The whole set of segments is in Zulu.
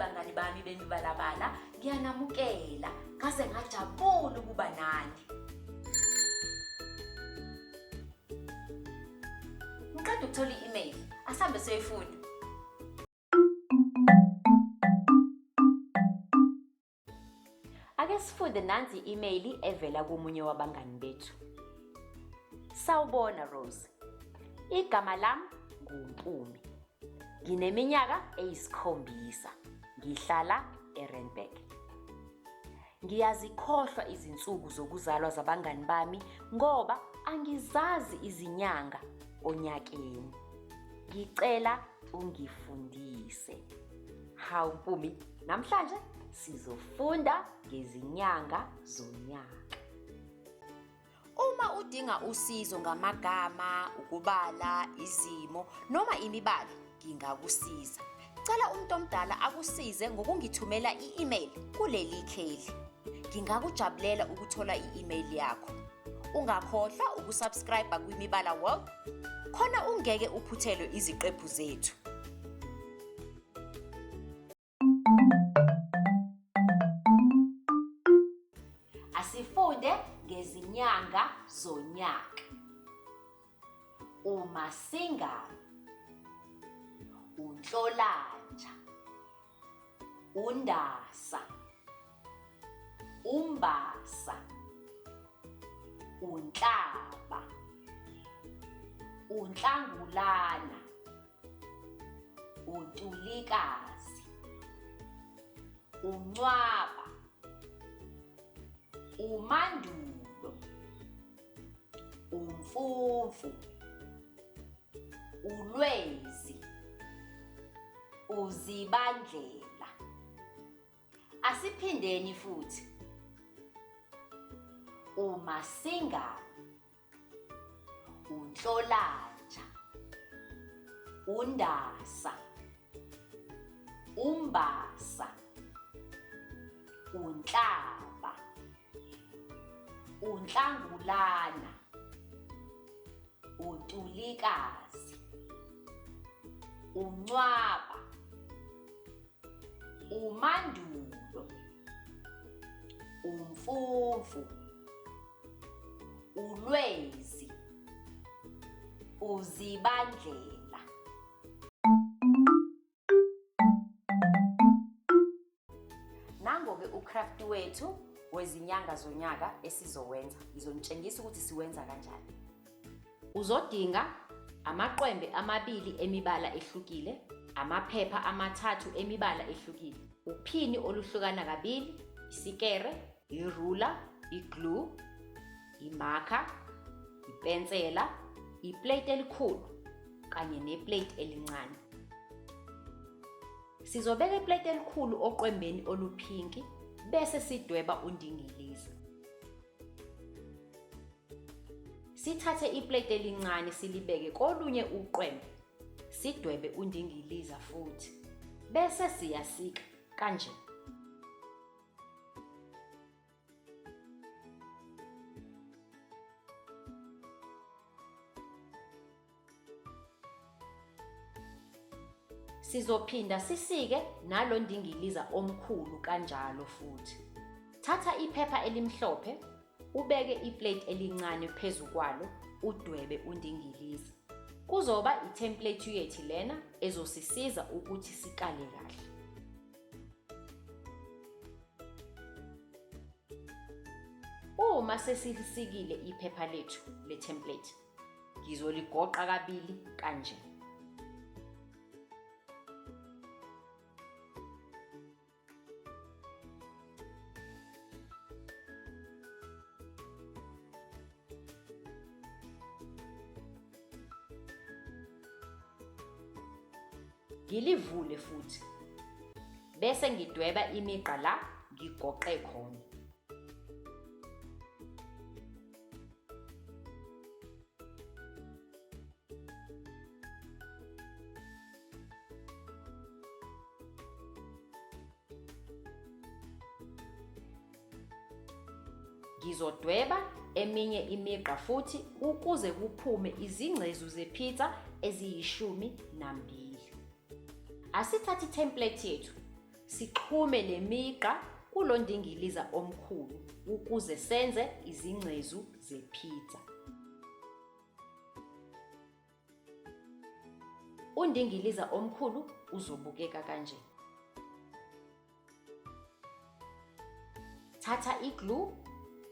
Bangani bami bemibalabala, ngiyanamukela. Ngaze ngajabula ukuba nani. Ngiqeda ukuthola i-email. Asambe siyoyifunda. Ake sifunde nansi i-email evela komunye wabangani bethu. Sawubona Rose. Igama lami nguMpumi. Ngineminyaka eyisikhombisa. Ngihlala eRandburg. Ngiyazikhohlwa izinsuku zokuzalwa zabangani bami ngoba angizazi izinyanga onyakeni. Ngicela ungifundise. Hawu Mpumi, namhlanje sizofunda ngezinyanga zonyaka. Uma udinga usizo ngamagama, ukubala, izimo noma imibala, ngingakusiza. Cela umuntu omdala akusize ngokungithumela i-email kuleli kheli. Ngingakujabulela ukuthola i-email yakho. Ungakhohlwa ukusubscribe kwiMibala World khona ungeke uphuthelwe iziqephu zethu. Asifunde ngezinyanga zonyaka. UMasingana, uNhlolanja, uNdasa, uMbasa, uNhlaba, uNhlangulana, uNtulikazi, uNcwaba, uMandulo, uMfumfu, uLwezi, uZibandlela. Asiphindeni futhi. UMasingana, uNhlolanja, uNdasa, uMbasa, uNhlaba, uNhlangulana, uNtulikazi, uNcwaba, uMandulo, uMfumfu, uLwezi, uZibandlela. Nango-ke ucraft wethu wezinyanga zonyaka esizowenza. Ngizonitshengisa ukuthi siwenza kanjani. Uzodinga amaqwembe amabili emibala ehlukile, amaphepha amathathu emibala ehlukile, uphini oluhlukana kabili, isikere, irula, iglue, imakha, ipensela, iplate elikhulu kanye neplate elincane. Sizobeka iplate elikhulu oqwembeni oluphinki bese sidweba undingiliza. Sithathe iplate elincane silibeke kolunye uqwembe, sidwebe undingiliza futhi bese siyasika kanje. Sizophinda sisike nalo ndingiliza omkhulu kanjalo futhi. Thatha iphepha elimhlophe, ubeke iplate elincane phezu kwalo, udwebe undingiliza. Kuzoba i-template yethu lena ezosisiza ukuthi sikale kahle. Uma sesilisikile iphepha lethu le-template, ngizoligoqa kabili kanje. Ngilivule futhi bese ngidweba imigqa la ngigoqe khona. Ngizodweba eminye imigqa futhi ukuze kuphume izingcezu zepizza eziyishumi nambili. Asithathe i-template yethu Sixhume le migqa kulo ndingiliza omkhulu ukuze senze izingcezu zepizza. Undingiliza omkhulu uzobukeka kanje. Thatha iglue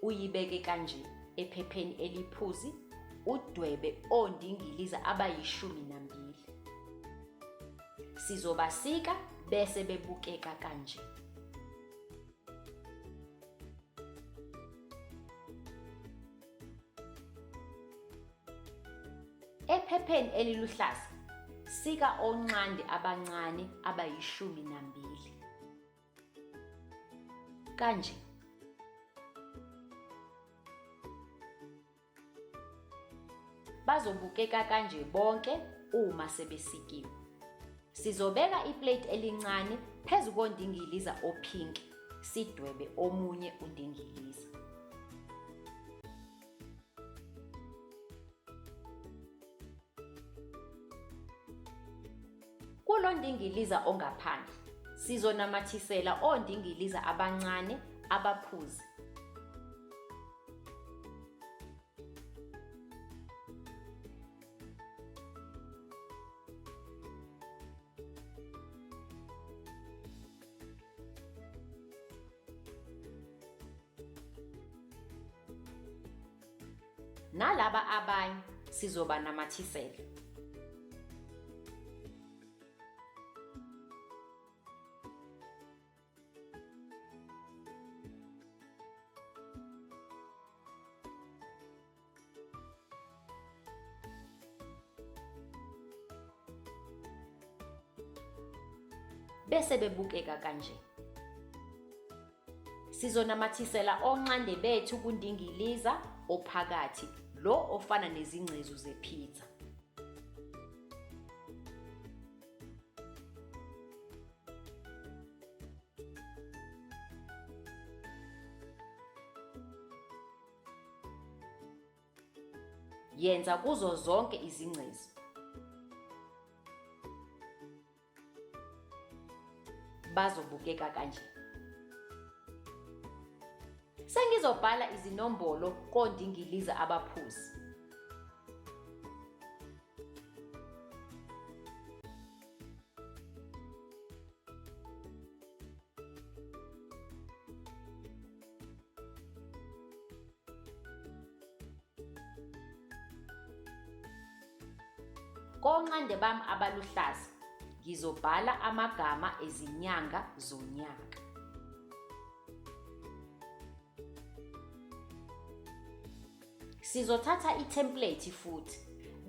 uyibeke kanje ephepheni eliphuzi udwebe ondingiliza abayi-12. Sizobasika bese bebukeka kanje. Ephepheni eliluhlaza, sika onxande abancane abayi-12. Kanje. Bazobukeka kanje bonke uma sebesikiwe. Sizobeka iplate elincane phezu kondingiliza ophinki, sidwebe omunye undingiliza. Kulo ndingiliza ongaphandle, sizonamathisela ondingiliza abancane abaphuzi. Nalaba abanye sizobanamathisela. Bese bebukeka kanje. Sizonamathisela onxande bethu kundingiliza ophakathi lo ofana nezingcezu zepizza. Yenza kuzo zonke izingcezu. Bazobukeka kanje. Sengizobhala izinombolo kondingiliza abaphuzi. Konxande bami abaluhlaza ngizobhala amagama ezinyanga zonyaka. Sizothatha i-template futhi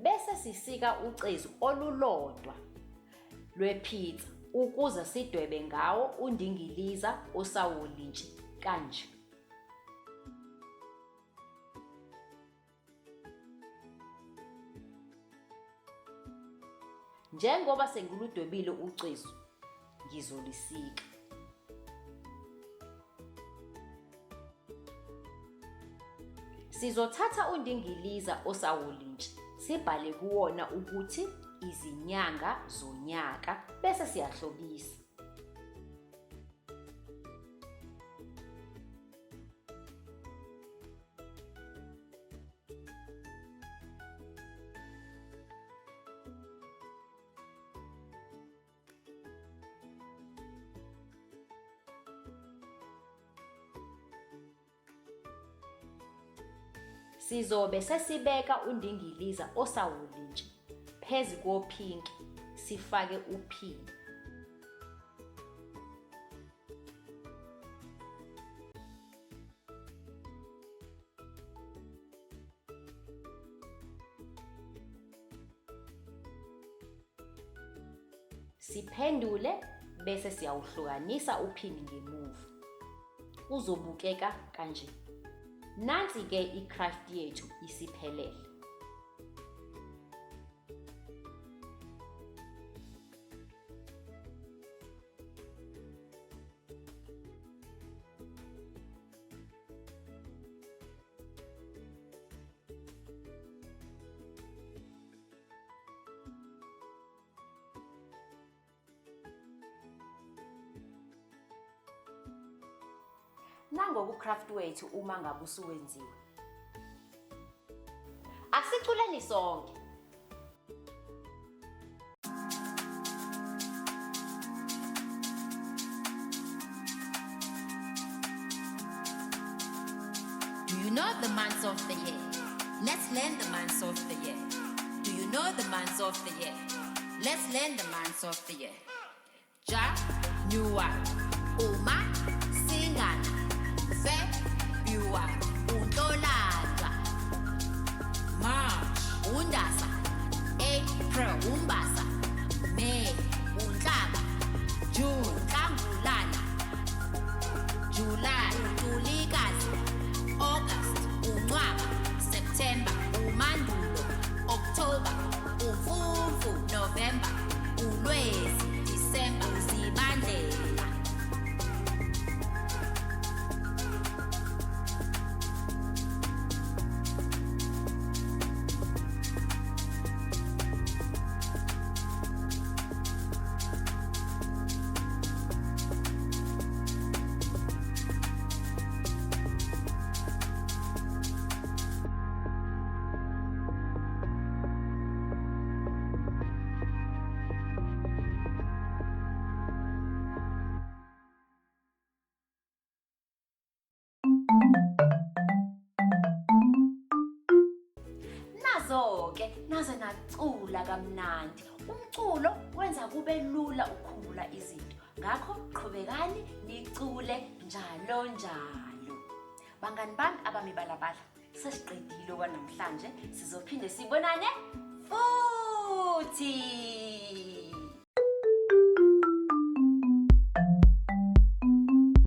bese sisika ucezu olulodwa lwepizza ukuze sidwebe ngawo undingiliza osawolintshi kanje. Njengoba sengiludwebile ucezu, ngizolisika. Sizothatha undingiliza osawolintshi sibhale kuwona ukuthi izinyanga zonyaka bese siyahlobisa. Sizobe sesibeka undingiliza osawolintshi phezu kophinki sifake uphini. Siphendule bese siyawuhlukanisa uphini ngemuva. Uzobukeka kanje. Nansi-ke i-craft yethu isiphelele. Nangoku craft wethu uma ngabe usuwenziwe. Asiculeni sonke. Do you know the months of the year? Let's learn the months of the year. Do you know the months of the year? Let's learn the months of the year. January, Uma, Singana, February, Untolanja, March, Undasa, April, Umbasa, May, Unhlaba, June, Nhlangulana, July, Ntulikazi, August, Uncwaba, September, Umandulo, October, Umfumfu, November, Ulwezi, December, Uzibandlela. Nazo-ke naze nacula kamnandi. Umculo wenza kube lula ukukhumbula izinto. Ngakho qhubekani nicule njalo njalo. Bangani bami abamibalabala, sesiqedile okwanamhlanje, sizophinde sibonane futhi.